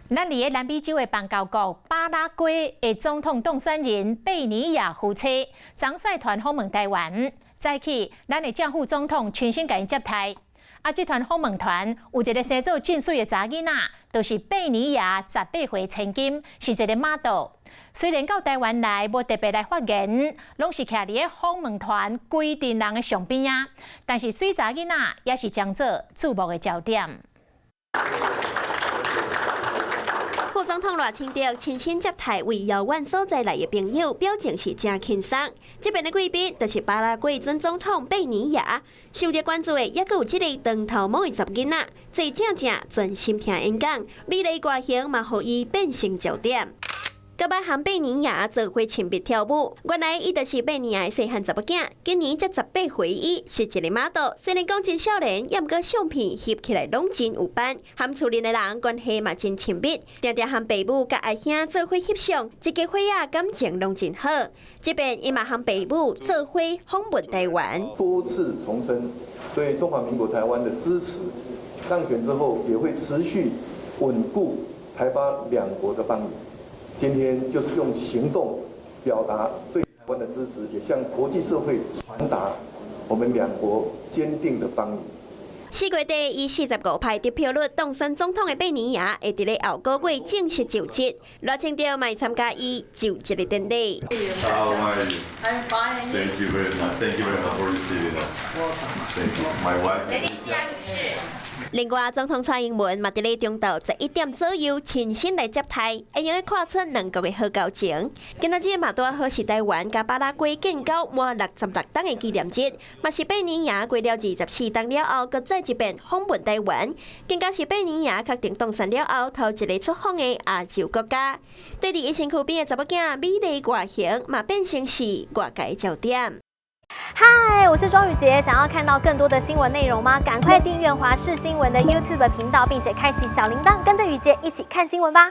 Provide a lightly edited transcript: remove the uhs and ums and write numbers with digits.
咱佇个南美洲的邦交國巴拉圭的總統當選人貝尼亞夫妻，昨率團訪問台灣。早起，咱的正副總統親身共𪜶接待。啊，這團訪問團有一个生做真媠的查囡仔，就是貝尼亞18歲千金，是一个 model。雖然到台灣來無特別來發言，攏是徛佇个訪問團規陣人的上邊仔，但是媠查囡仔也是將做注目的焦點。副總統賴清德親身接待為遙遠所在來的朋友，表情是誠輕鬆。這邊的貴賓就是巴拉圭準總統貝尼亞，受到關注的猶閣有這个長頭毛的查某囡仔，坐正正專心聽演講，美麗外形嘛，予伊變成焦點。閣捌和貝尼亞做伙親密跳舞，原來伊就是貝尼亞的細漢查某囝，今年才18歲，伊是一个 model。雖然講真少年，猶毋過相片翕起來攏真有範，和厝裡的人關係嘛真親密，定定和爸母佮阿兄做伙翕相，一家伙仔感情攏真好。這擺伊嘛和爸母做伙訪問台灣，多次重申對中華民國台灣的支持，當選之後也會持續穩固台巴兩國的邦誼。今天就是用行動表達對台灣的支持，也向國際社會傳達我們兩國堅定的邦誼。4月底以45%得票率當選總統的貝尼亞，會佇咧後個月正式就職。賴清德嘛會參加伊就職的典禮。 How are you? I'm fine. Thank you very much. Thank you very much for receiving us. Thank you. My wife. 雷麗西亞女士。另外，總統蔡英文嘛佇咧中晝11點左右親身來接待，會用得看出兩國的好交情。今仔日嘛拄好是台灣佮巴拉圭建交滿66冬的紀念日，嘛是貝尼亞過了24冬了後，閣再一遍訪問台灣，更加是貝尼亞確定當選了後頭一个出訪的亞洲國家。綴佇伊身軀邊的查某囝美麗外形嘛變成是外界焦點。嗨，我是莊宇傑，想要看到更多的新聞內容嗎？趕快訂閱華視新聞的 YouTube 頻道，並且開啟小鈴鐺，跟着宇傑一起看新聞吧。